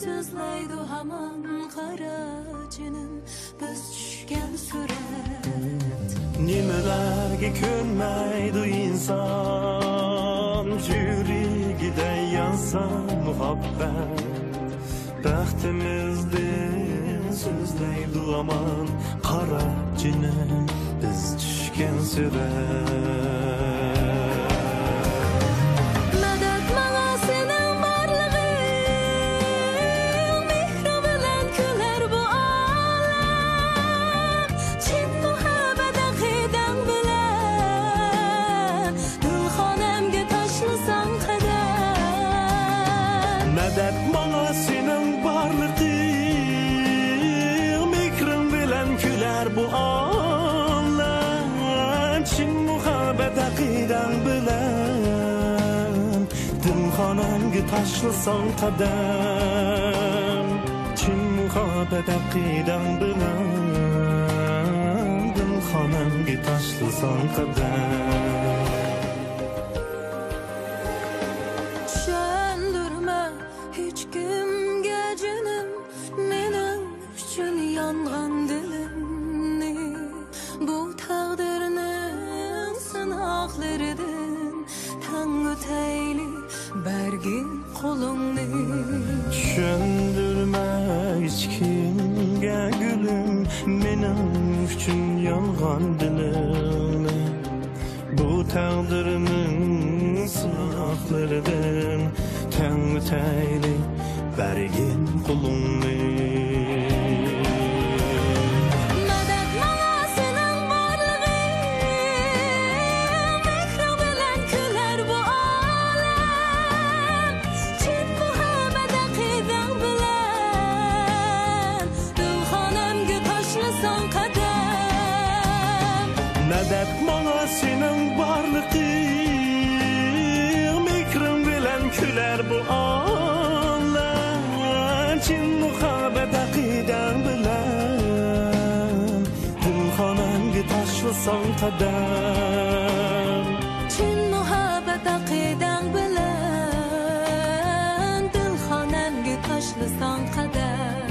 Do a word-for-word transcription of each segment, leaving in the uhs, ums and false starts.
سۆزلەيدۇ ھامان قارا جېنىم، بىز چۈشكەن سۈرەت. نېمىلەرگە كۆنمەيدۇ ئىنسان، يۈرىكىدە يانسا مۇھەببەت. بەختىمىزدىن سۆزلەيدۇ ھامان قارا جېنىم، بىز چۈشكەن سۈرەت. مەدەت ماڭا سېنىڭ بارلىقىڭ، مېھرىڭ بىلەن كۈلەر بۇ ئالەم. چىن مۇھەببەت ئەقىدەڭ بىلەن، دىلخانەمگە تاشلىساڭ قەدەم. مەدەت ماڭا سېنىڭ بارلىقىڭ، مېھرىڭ بىلەن كۈلەر بۇ ئالەم. چىن مۇھەببەت ئەقىدەڭ بىلەن، دىلخانەمگە تاشلىساڭ قەدەم. چىن مۇھەببەت ئەقىدەڭ بىلەن، دىلخانەمگە تاشلىساڭ قەدەم. چۈشەندۈرمە ھېچكىمگە جېنىم، مېنىڭ ئۈچۈن يانغان دىلىمنى. بۇ تەقدىرنىڭ سىناقلىرىدىن تەڭ ئۆتەيلى بەرگىن قولۇڭنى. چۈشەندۈرمە ھېچكىمگە گۈلۈم، مېنىڭ ئۈچۈن يانغان دىلىڭنى. بۇ تەقدىرنىڭ سىناقلىرىدىن تەڭ ئۆتەيلى بەرگىن قولۇڭنى. مەدەت ماڭا سېنىڭ بارلىقىڭ، مېھرىڭ بىلەن كۈلەر بۇ ئالەم. چىن مۇھەببەت ئەقىدەڭ بىلەن، دىلخانەمگە تاشلىساڭ قەدەم. مەدەت ماڭا سېنىڭ بارلىقىڭ، مېھرىڭ بىلەن كۈلەر بۇ ئالەم. چىن مۇھەببەت ئەقىدەڭ بىلەن، دىلخانەمگە تاشلىساڭ قەدەم. چىن مۇھەببەت ئەقىدەڭ بىلەن، دىلخانەمگە تاشلىساڭ قەدەم.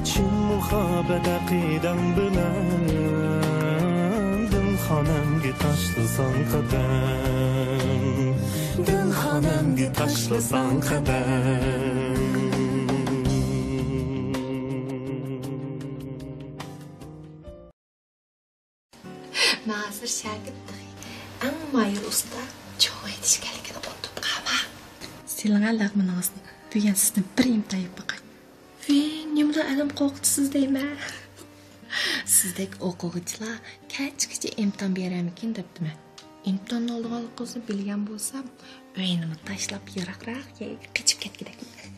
چىن مۇھەببەت ئەقىدەڭ بىلەن، دىلخانەمگە تاشلىساڭ قەدەم. دىلخانەمگە تاشلىساڭ قەدەم. مەن ھازىر شاگىرت تېخى. ئەڭ ماھىر ئۇستا چوڭ ھەيدىشى ئىكەنلىكىنى ئۇنتۇپ قالما. سېلىڭە لەغمىنىڭىزنى، بۈگۈن سىزدىن بىر ئىمتىھان يەپ باقاي. ۋىي، نېمىلا ئەلەم قورقۇتىسىز دەيمەن. سىزدەك ئوقۇغۇچىلار كەچكىچە ئىمتىھان بېرەرمىكىن دەپتىمەن. ئىمتىھاننى ئالىدىغانلىقىڭىزنى بىلگەن بولسام، ئۆينىمۇ تاشلاپ يىراقراق يەرگە قېچىپ كەتكۈدەكمەن.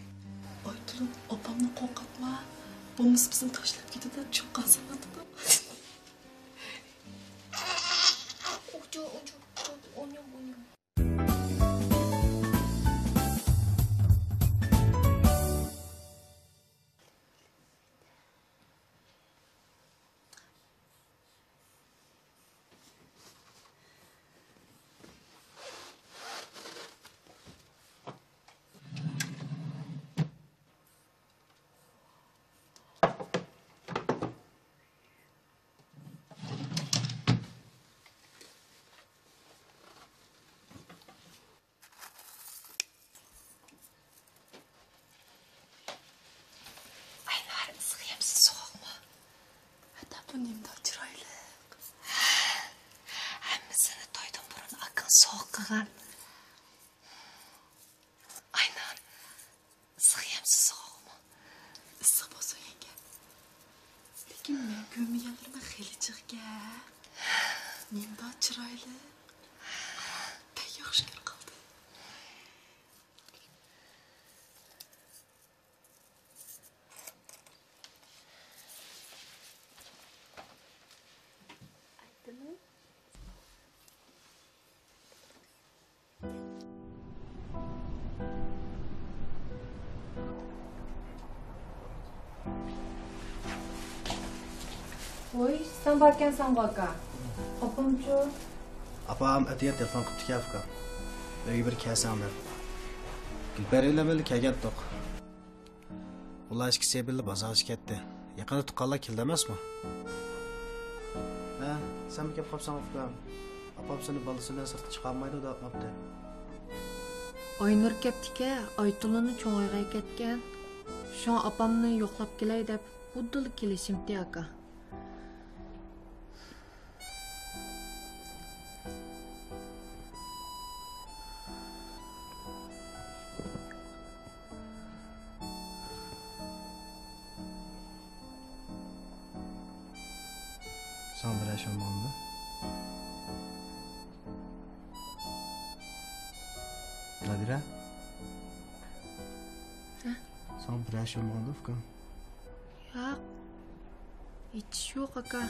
ئايتۇلۇن، ئاپامنى قورقۇتما. بولمىسا بىزنى تاشلاپ كېتىدۇ، چوققان سالىۋاتىدۇ. ئاينار، ئىسسىق يەمسە سوغۇقمۇ؟ ھەتتا بۇ نېمىدەك چىرايلىق. ھەممىسىنى تويدىن بۇرۇن ئاكاڭ سوغۇق قىلغان. ئاينار، ئىسسىق يەمسە سوغۇقمۇ؟ ئىسسىق بولسۇن، يەڭگە. لېكىن مەن كۆرمىگەنلىرىمە خېلى جىقكەن. نېمىدەك چىرايلىق. بەك ياخشى كۆرۈپ قالدىم. ۋوي، سەن باركەنسەنغۇ ئاكا. ئاپامچۇ؟ ئاپام ئەتىگەن تېلېفون قىپتىكەن ئۇكا. ئۆيگە بىر كەلسەڭ دەپ. گۈلپەرى بىلەن بىللە كەلگەنتۇق. ئۇلار ئىككىسى بىللە بازارغا كەتتى. يېقىندا تۇغقانلار كېلىدۇ ئەمەسمۇ؟ ھە، سەنمۇ كەپ قاپسەن ئۇكام. ئاپام سېنى بالىسى بىلەن سىرتقا چىقارمايدۇ دەپ ئاتماپتۇ. ئاينۇر كەپتىكەن، ئايتۇلۇننى چوڭ ئۆيگە كەتكەن. شۇڭا ئاپامنى يوقلاپ كېلەي دەپ ئۇدۇللا كېلىشىمتى ئاكا. ساڭا بىرەر ئىش بولمىغاندۇ؟ نادىرە؟ ھە؟ ساڭا بىرەر ئىش بولمىغاندۇ، ئۇكام؟ ياق. ھېچ ئىش يوق، ئاكا.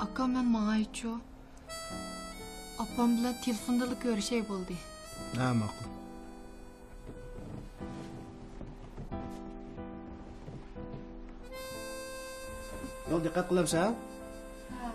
ئاكا، مەن ماڭايچۇ. ئاپام بىلەن تېلېفوندىلا كۆرۈشەي بولدى. ھە، ماقۇل. يول دىققەت قىلامسەن؟ ھە.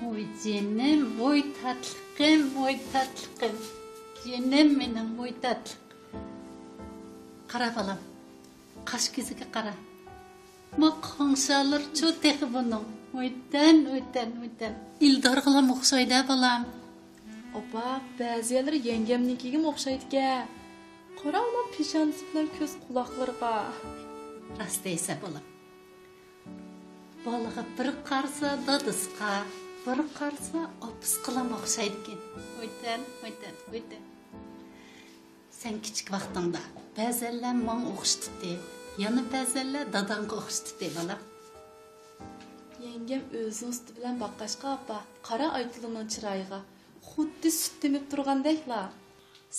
ۋوي جېنىم، ۋوي تاتلىقىم، ۋوي تاتلىقىم. جېنىم مېنىڭ، ۋوي تاتلىق. قارا بالام، قاش كۆزىگە قارا. ما قوڭشالىرىچۇ تېخى بۇنىڭ. ۋويتەن، ۋويتەن، ۋويتەن. ئىلدارغىلام ئوخشايدۇ بالام. ئاپا، بەزى يەرلىرى يەڭگەمنىڭكىگىمۇ ئوخشايدىكەن. قاراڭلا پېشانىسى بىلەن كۆز قۇلاقلىرىغا. راست دەيسەن بالام. بالىغا بىر قارىسا دادىسىغا، بىر قارىسا ئاپىسىغىلام ئوخشايدىكەن. ۋويتەن، ۋويتەن، ۋويتەن. سەن كىچىك ۋاقتىڭدا بەزەنلەر ماڭا ئوخشىتىتتى، يەنە بەزەنلەر داداڭغا ئوخشىتىتتى، بالام. يەڭگەم ئۆزىنىڭ سۈتى بىلەن باققاچقا، ئاپا، قارا ئايتۇلۇننىڭ چىرايىغا خۇددى سۈت تېمىپ تۇرغاندەكلا.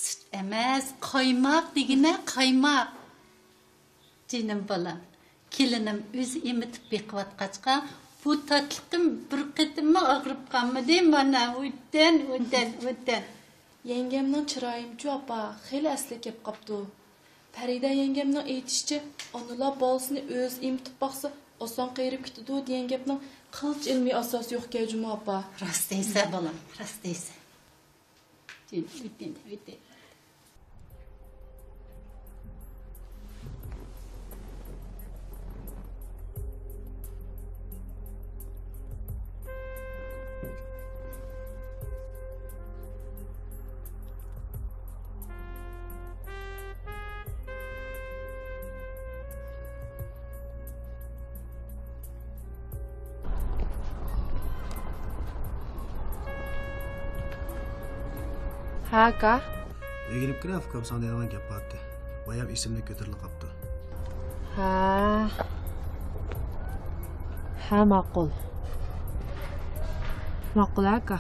سۈت ئەمەس، قايماق دېگىنە، قايماق. جېنىم بالام، كېلىنىم ئۆزى ئېمىتىپ بېقىۋاتقاچقا، بۇ تاتلىقىم بىر قېتىممۇ ئاغرىپ قالمىدى. مانا، ۋويتەن، ۋويتەن، ۋويتەن. يەڭگەمنىڭ چىرايىمچۇ، ئاپا، خېلى ئەسلىگە كەپ قاپتۇ. پەرىدە يەڭگەمنىڭ ئېيتىشىچە، ئانىلار بالىسىنى ئۆزى ئېمىتىپ باقسا، ئاسان قېرىپ كېتىدۇ دېگەن گەپنىڭ قىلچە ئىلمىي ئاساسى يوقكەن جۇمۇ، ئاپا. راست دەيسەن، بالام، راست دەيسەن. ھە، ئاكا. ئۆيگە كىرىپ كىرە، ئۇكام ساڭا دەيدىغان گەپ بارتى. بايام ئېسىمدىن كۆتۈرۈلۈپ قاپتۇ. ھە. ھە، ماقۇل. ماقۇل، ئاكا.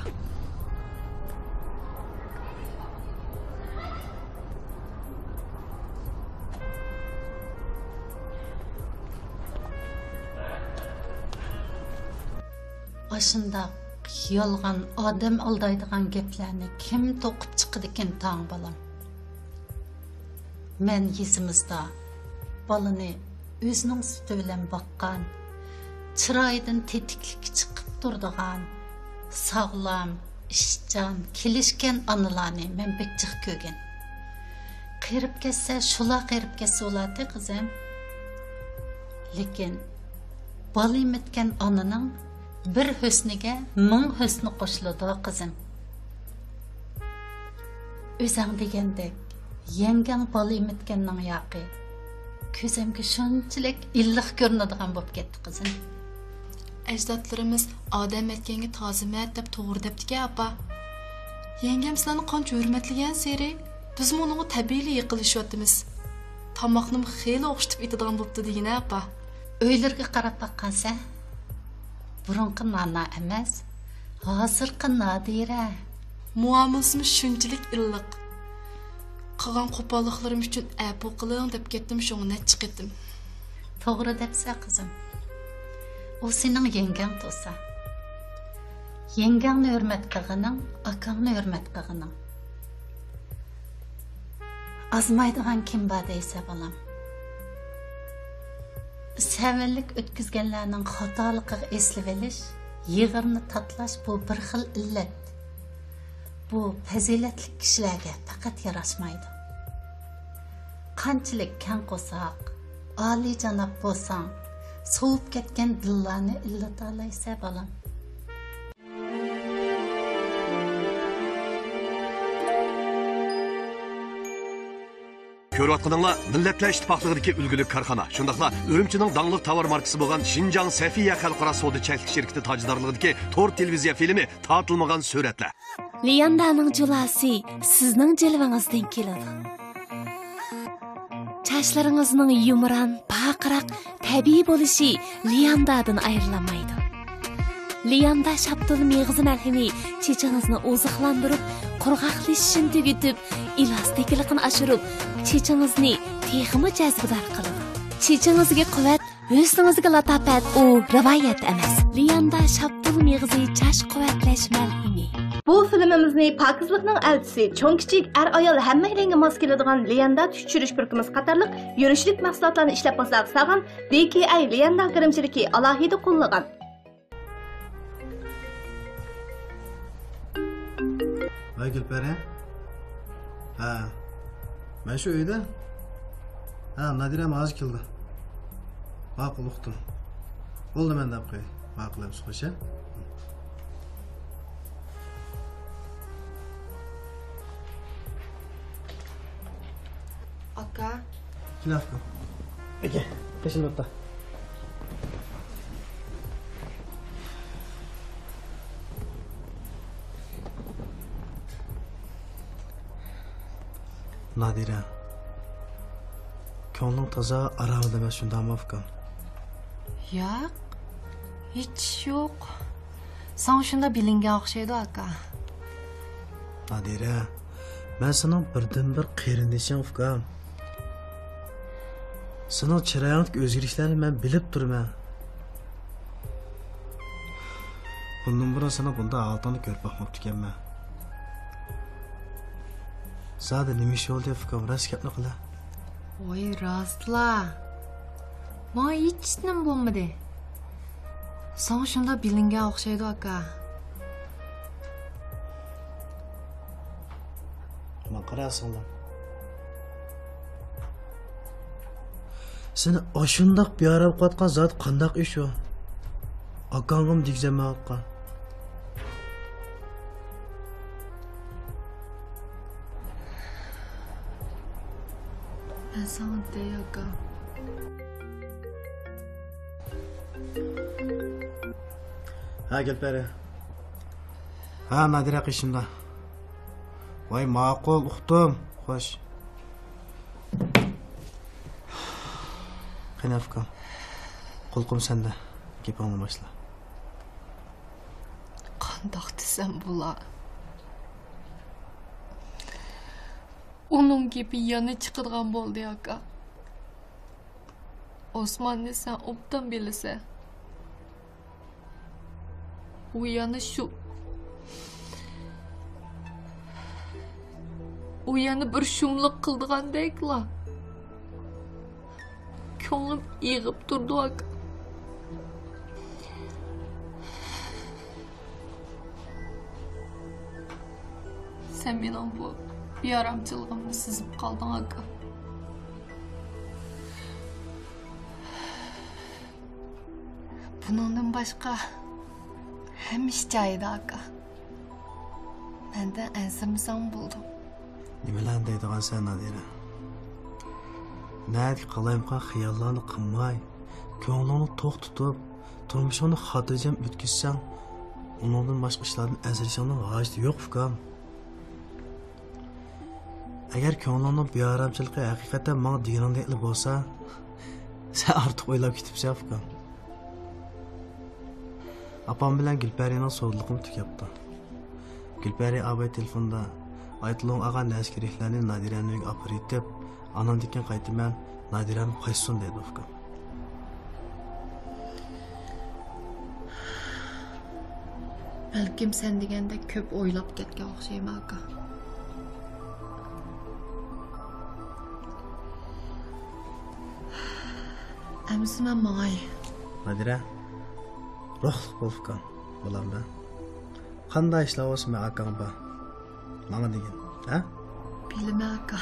ئاشۇنداق يالغان، ئادەم ئالدايدىغان گەپلەرنى كىم توقۇپ چىقىدىكىن تاڭ، بالام؟ مەن يېزىمىزدا بالىنى ئۆزىنىڭ سۈتى بىلەن باققان، چىرايىدىن تېتىكلىكى چىقىپ تۇرىدىغان، ساغلام، ئىشچان، كېلىشكەن ئانىلارنى مەن بەك جىق كۆرگەن. قېرىپ كەتسە، شۇلا قېرىپ كەتسە بولاتتى، قىزىم. لېكىن بالا ئېمىتكەن ئانىنىڭ بىر ھۆسنىگە مىڭ ھۆسنى قوشۇلىدۇ، قىزىم. ئۆزەڭ دېگەندەك، يەڭگەڭ بالا ئېمىتكەننىڭ ياقى كۆزۈمگە شۇنچىلىك ئىللىق كۆرۈنىدىغان بولۇپ كەتتى، قىزىم. ئەجدادلىرىمىز «ئادەم ئەتكەنگە تازىمەت» دەپ توغرا دەپتىكەن، ئاپا. يەڭگەم سىلەرنى قانچە ھۆرمەتلىگەنسېرى، بىزمۇ ئۇنىڭغا تەبىئىيلا يېقىنلىشىۋاتىمىز. تاماقنىمۇ خېلى ئوخشىتىپ ئېتىدىغان بوپتۇ دېگىنە، ئاپا. ئۆيلىرىگە قاراپ باققانسەن؟ بۇرۇنقى نانا ئەمەس، ھازىرقى نادىرە. مۇئامىلىسىمۇ شۇنچىلىك ئىللىق. قىلغان قوپاللىقلىرىم ئۈچۈن ئەپۇ قىلىڭ دەپ كەتتىم شۇڭا نەچچە قېتىم. توغرا دەپسەن، قىزىم. ئۇ سېنىڭ يەڭگەڭ تۇرسا. يەڭگەڭنى ھۆرمەت قىلغىنىڭ، ئاكاڭنى ھۆرمەت قىلغىنىڭ. ئازمايدىغان كىم بار دەيسە، بالام؟ سەۋەنلىك ئۆتكۈزگەنلەرنىڭ خاتالىقىغا ئېسىلىۋېلىش، يىغىرنى تاتىلاش، بۇ بىر خىل ئىللەت. بۇ پەزىلەتلىك كىشىلەرگە پەقەت ياراشمايدۇ. قانچىلىك كەڭ قورساق، ئالىيجاناب بولساڭ، سوۋۇپ كەتكەن دىللارنى ئىللىتالايسە، بالام. كۆرۈۋاتقىنىڭلار مىللەتلەر ئىتتىپاقلىقىدىكى ئۈلگىلىك كارخانا، شۇنداقلا ئۈرۈمچىنىڭ داڭلىق تاۋار ماركىسى بولغان شىنجاڭ سەفىيە خەلقئارا سودا چەكلىك شىركىتى تاجدارلىقىدىكى تور تېلېۋىزىيە فىلىمى تارتىلمىغان سۈرەتلەر. لياندانىڭ جۇلاسى سىزنىڭ جىلۋىڭىزدىن كېلىدۇ. چاچلىرىڭىزنىڭ يۇمران، پارقىراق، تەبىئىي بولۇشى لياندادىن ئايرىلالمايدۇ. لياندا شاپتۇل مېغىزى مەلھىمى چېچىڭىزنى ئوزۇقلاندۇرۇپ، قۇرغاقلىشىشىنى تۈگىتىپ، ئېلاستىكلىقىنى ئاشۇرۇپ، چېچىڭىزنى تېخىمۇ جەزبىدار قىلىدۇ. چېچىڭىزگە قۇۋۋەت، ھۆسنىڭىزگە لاتاپەت، ئۇ رىۋايەت ئەمەس. لياندا شاپتۇل مېغىزى چاچ قۇۋۋەتلەش مەلھىمى. بۇ فىلىمىمىزنى پاكىزلىقنىڭ ئەلچىسى، چوڭ-كىچىك، ئەر-ئايال ھەممەيلەنگە ماس كېلىدىغان لياندا تۈس چۈشۈرۈش پۈركۈمىسى قاتارلىق يۈرۈشلۈك مەھسۇلاتلارنى ئىشلەپ بولساق سالغان بى كېي ئاي لياندا گىرىمچىلىكى ئالاھىدە قوللىغان. ۋاي گۈلپەرى. ھە. مەن شۇ ئۆيدە. ھە، نادىرەم ھازىر كېلىدۇ. ماقۇل، ئۇقتۇم. بولدى، مەن دەپ قوياي. ماقۇل ئەمىسە، خوش، ھە؟ ئاكا. كېلە، ئاكا. ئاكا، قېشىمدا ئولتۇر. نادىرە، كۆڭلۈڭ تازا ئارامىدا ئەمەس، شۇنداقمۇ، ئۇكام؟ ياق، ھېچ ئىش يوق. ساڭا شۇنداق بىلىنگەن ئوخشايدۇ، ئاكا. نادىرە، مەن سېنىڭ بىردىنبىر قېرىندىشىڭ، ئۇكام. سېنىڭ چىرايىڭدىكى ئۆزگىرىشلەرنى مەن بىلىپ تۇرىمەن. بۇندىن بۇرۇن سېنىڭ بۇنداق ھالىتىڭنى كۆرۈپ باقماپتىكەنمەن. زادى نېمە ئىش بولدى، ئۇكام؟ راست گەپنى قىلە. ۋاي، راستلا. ماڭا ھېچ نېمە بولمىدى. ساڭا شۇنداق بىلىنگەن ئوخشايدۇ، ئاكا. ماڭا قارا، سىڭلىم. سېنى ئاشۇنداق بىئارام قىلىۋاتقان زادى قانداق ئىش ئۇ؟ ئاكاڭغىمۇ دېگۈزەممەن، ئاكا. مەن ساڭا دەي، ئاكا. ھە، گۈلپەرى. ھە، نادىرە قېشىمدا. ۋاي، ماقۇل، ئۇقتۇم. خوش. قېنى، ئۇكام، قۇلىقىم سەندە. گېپىڭنى باشلا. قانداق دېسەم بولا؟ ئۇنىڭ گېپى يەنە چىقىدىغان بولدى، ئاكا. ئوسماننى سەن ئوبدان بىلىسەن. ئۇ يەنە شۇ، ئۇ يەنە بىر شۇملۇق قىلىدىغاندەكلا. كۆڭلۈم ئېغىپ تۇرىدۇ، ئاكا. سەن مېنىڭ بۇ بىئارامچىلىقىمنى سېزىپ قالدىڭ، ئاكا. بۇنىڭدىن باشقا ھەممە ئىش جايىدا، ئاكا. مەندىن ئەنسىرىمىسەڭ بولىدۇ. نېمىلەرنى دەيدىغانسەن، نادىرە؟ نەدىكى قالايمىقان خىياللارنى قىلماي، كۆڭلۈڭنى توق تۇتۇپ، تۇرمۇشۇڭنى خاتىرجەم ئۆتكۈزسەڭ، ئۇنىڭدىن باشقا ئىشلاردىن ئەنسىرىشىڭنىڭ ھاجىتى يوق، ئۇكام. ئەگەر كۆڭلۈڭنىڭ بىئارامچىلىقى ھەقىقەتەن ماڭا دېگىنىڭدەكلا بولسا، سەن ئارتۇق ئويلاپ كېتىپسەن، ئۇكام. ئاپام بىلەن گۈلپەرىنىڭ سودىلىقىمۇ تۈگەپتۇ. گۈلپەرى ئاباي تېلېفوندا، ئايتۇلۇڭ ئاغا نەرسە-كېرەكلەرنى نادىرەنىڭ ئۆيىگە ئاپىرىۋېتىپ، ئاناندىن كېيىن قايتىمەن، نادىرەم قايتسۇن دەيدۇ، ئۇكام. بەلكىم سەن دېگەندەك كۆپ ئويلاپ كەتكەن ئوخشايمەن، ئاكا. ئەمىسە مەن ماڭاي. نادىرە، روھلۇق بول ئۇكام، بولامدا. قانداق ئىشلار بولسا مەن ئاكاڭ بار. ماڭا دېگىن، ھە؟ بىلىمەن، ئاكا.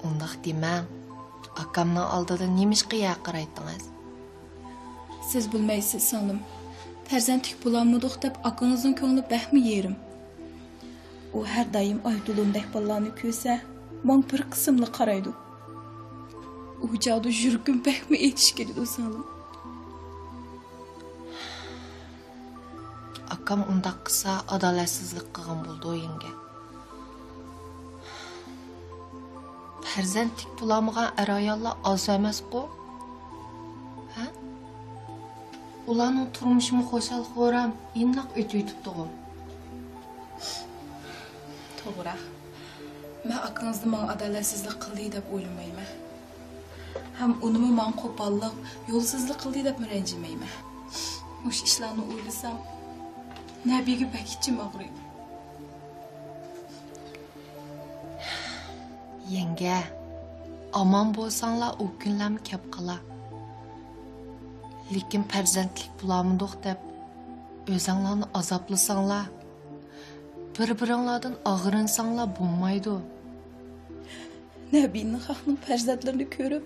ئۇنداق دېمەڭ. ئاكامنىڭ ئالدىدا نېمىشقا يەر قارايتتىڭىز؟ سىز بىلمەيسىز، سىڭلىم. پەرزەنتلىك بولالمىدۇق دەپ ئاكىڭىزنىڭ كۆڭلى بەكمۇ يېرىم. ئۇ ھەر دائىم ئايتۇلۇندەك بالىلارنى كۆرسە، ماڭا بىر قىسىملا قارايدۇ. ئۇ چاغدا يۈرىكىم بەكمۇ ئېچىشىپ كېتىدۇ، سىڭلىم. ئاكام ئۇنداق قىلسا، ئادالەتسىزلىك قىلغان بولىدۇ، يەڭگە. پەرزەنتلىك بولالمىغان ئەر-ئاياللار ئاز ئەمەسقۇ؟ ھە؟ ئۇلارنىڭ تۇرمۇشىمۇ خۇشال-خۇرام، ئىناق ئۆتۈۋېتىپتىغۇ؟ توغرا. مەن ئاكىڭىزنى ماڭا ئادالەتسىزلىك قىلدى دەپ ئويلىمايمەن. ھەم ئۇنىمۇ ماڭا قوپاللىق، يولسىزلىق قىلدى دەپمۇ رەنجىمەيمەن. مۇشۇ ئىشلارنى ئويلىسام، نەبىگە بەك ئىچىم ئاغرىيدۇ. يەڭگە، ئامان بولساڭلار ئۇ كۈنلەرمۇ كەپ قالار. لېكىن پەرزەنتلىك بولالمىدۇق دەپ ئۆزەڭلارنى ئازابلىساڭلار، بىر-بىرىڭلاردىن ئاغرىنساڭلار بولمايدۇ. نەبىنىڭ خەقنىڭ پەرزەنتلىرىنى كۆرۈپ،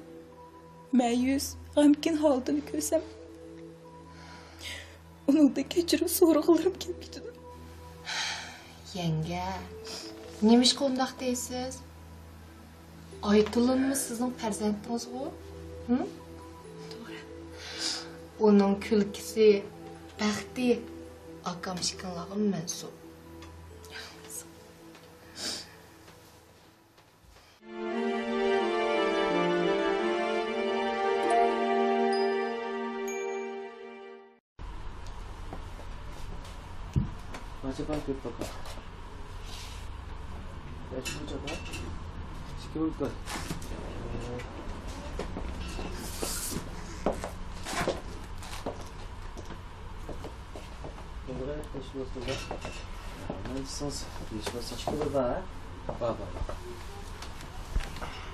مەيۈس، غەمكىن ھالىتىنى كۆرسەم، ئۇنىڭدىن كەچۈرۈم سورىغۇلىرىم كېلىپ كېتىدۇ. يەڭگە، نېمىشقا ئۇنداق دەيسىز؟ ئايتۇلۇنمۇ سىزنىڭ پەرزەنتىڭىزغۇ؟ ھىم؟ توغرا. ئۇنىڭ كۈلكىسى، بەختى ئاكام ئىككىڭلارغىمۇ مەنسۇپ. قانچە پاي كۆپ پاكا؟ بەش مىڭ چاپا؟ ئىككى مىڭ كۆپ. بۇلغا بەش مىڭ كۆپ. مەن سىز بەش مىڭ ئىككى مىڭ بار، ھە؟ بار، بار.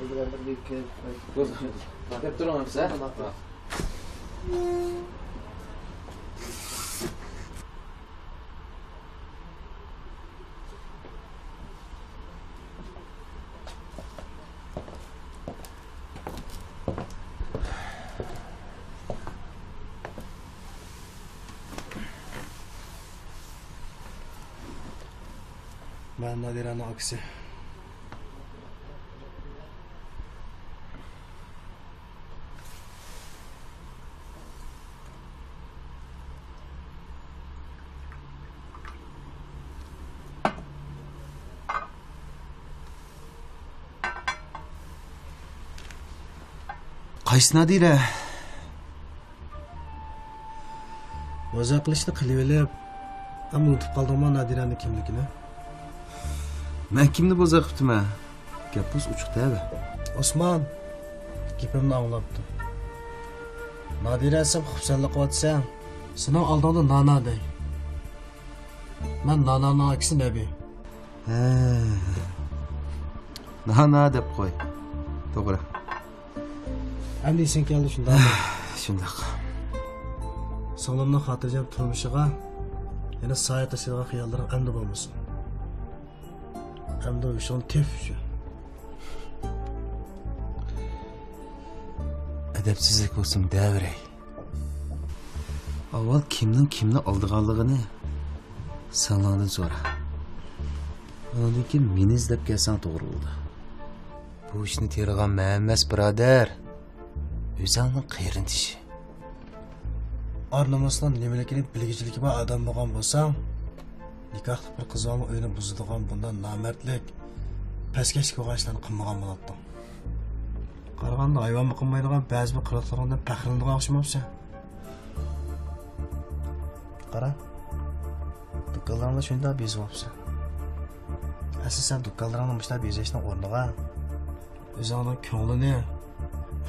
بۇلغا بىر ئىككى. بولدى. دەپ تۇرۇڭ، ھەمسە. مەن نادىرەنىڭ ئاكىسى. قايسى نادىرە؟ بوزەك قىلىشنى قىلىۋېلىپ، ئەمما ئۇنتۇپ قالدىڭمۇ نادىرەنىڭ كىملىكىنى؟ مەن كىمنى بوزەك قىپتىمەن؟ گەپ بولسا ئوچۇق دەۋە. ئوسمان، گېپىمنى ئاڭلاپ تۇر. نادىرە دېسەم خۇپسەنلىك قىلىۋاتىسەن. سېنىڭ ئالدىڭدا نانا دەي. مەن نانانىڭ ئاكىسى نەبى. ھە. نانا دەپ قوي. توغرا. ئەمدى ئېسىڭ كەلدى شۇنداقمۇ؟ شۇنداق. سىڭلىمنىڭ خاتىرجەم تۇرمۇشىغا يەنە سايە تاشلايدىغان خىياللىرىڭ ئەمدى بولمىسۇن. ئەمدى ھوشۇڭنى تېپ شۇ. ئەدەپسىزلىك بولسىمۇ دەۋېرەي. ئاۋۋال كىمنىڭ كىمنى ئالدىغانلىقىنى سىڭلىڭدىن سورا. ئۇنىڭدىن كېيىن مېنى ئىزدەپ كەلسەڭ توغرا بولىدۇ. بۇ ئىشنى تېرىغان مەن ئەمەس، بۇرادەر. ئۆزۈڭنىڭ قېرىندىشى. ئار-نومۇسنىڭ نېمىلىكىنى بىلگۈچىلىكى بار ئادەم بولغان بولساڭ، نىكاھلىق بىر قىز بالىنىڭ ئۆيىنى بۇزىدىغان بۇنداق نامەردلىك، پەسكەشلىك بولغان ئىشلارنى قىلمىغان بولاتتىڭ. قارىغاندا ھايۋانمۇ قىلمايدىغان بەزى بىر قىلىقلىرىڭدىن پەخىرلىنىدىغان ئوخشىمامسەن؟ قارا، دۇكانلىرىڭدا شۇنداق بېزىۋاپسەن. ئەسلى سەن دۇكانلىرىڭنى مۇشۇنداق بېزەشنىڭ ئورنىغا ئۆزۈڭنىڭ كۆڭلىنى،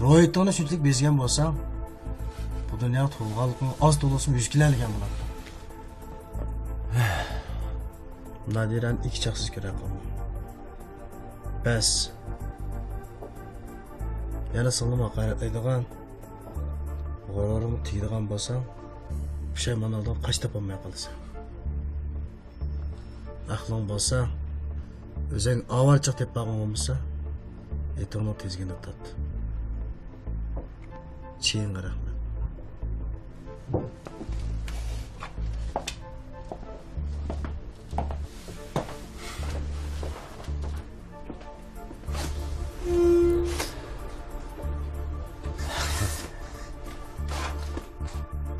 روھىيىتىڭنى شۇنچىلىك بېزىگەن بولساڭ، بۇ دۇنياغا تۇغۇلغانلىقىڭ ئاز تولا بولسىمۇ يۈز كېلەلىگەن بولاتتىڭ. نادىرەنى ئىككى چاقسىز كۆرەر قىلدىم. بەس. يەنە سىڭلىمغا ھاقارەتلەيدىغان، غۇرۇرۇڭغا تېگىدىغان بولساڭ، پۇشايمانلىقتىن قاچا تاپالماي قالىسەن. ئەقلىڭ بولسا، ئۆزۈڭگە ئاۋارىچىلىق تېپىپ بارغۇڭ بولمىسا، ئېتىڭنىڭ تىزگىنىنى تارت. چىڭ رەھمەت.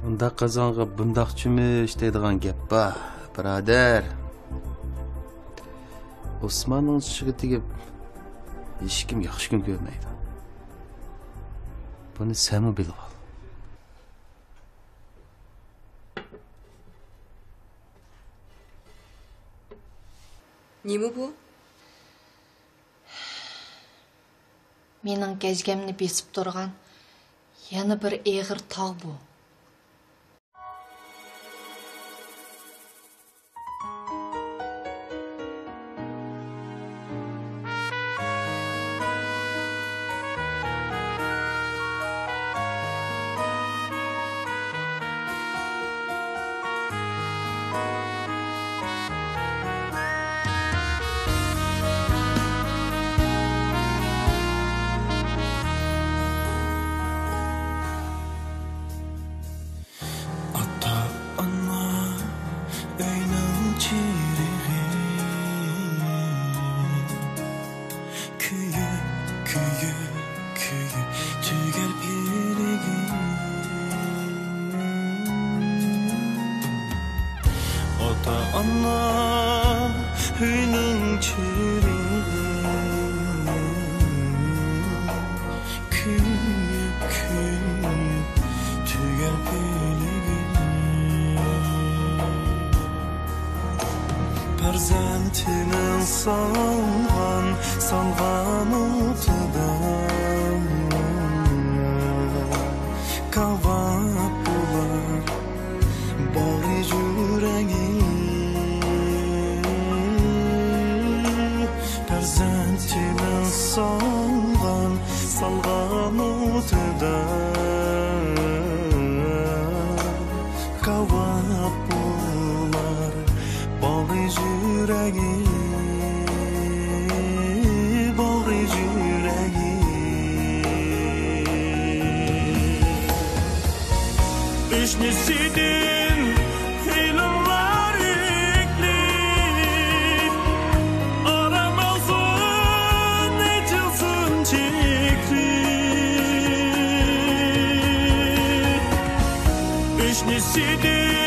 ئۇنداق قازانغا بۇنداق چۆمۈچ دەيدىغان گەپ بار، بۇرادەر. ئوسماننىڭ چىشىغا تېگىپ، ھېچكىم ياخشى كۈن كۆرمەيدۇ. بۇنى سەنمۇ بىلىۋال. نېمە بۇ؟ مېنىڭ گەجگەمنى بېسىپ تۇرغان يەنە بىر ئېغىر تاغ بۇ. ئاتا-ئانا ئۆينىڭ چىرىغى، كۆيۈپ، كۆيۈپ، كۆيۈپ تۈگەر پىلىكى. ئاتا-ئانا ئۆينىڭ چىرىغى، كۆيۈپ، كۆيۈپ تۈگەر پىلىكى. پەرزەنتىنىڭ سالغان، سالغان ئوتىدا كاۋاپ بولار باغرى يۈرەكى. پەرزەنتىنىڭ سالغان، سالغان ئوتىدا كاۋاپ بولار باغرى يۈرەكى، باغرى يۈرەكى. ئۆشنىسىدىن ھېلىڭلار ئېيىكلىك، ئارام ئالسۇن، ئېچىلسۇن چېكىلىك. ئۆشنىسىدىن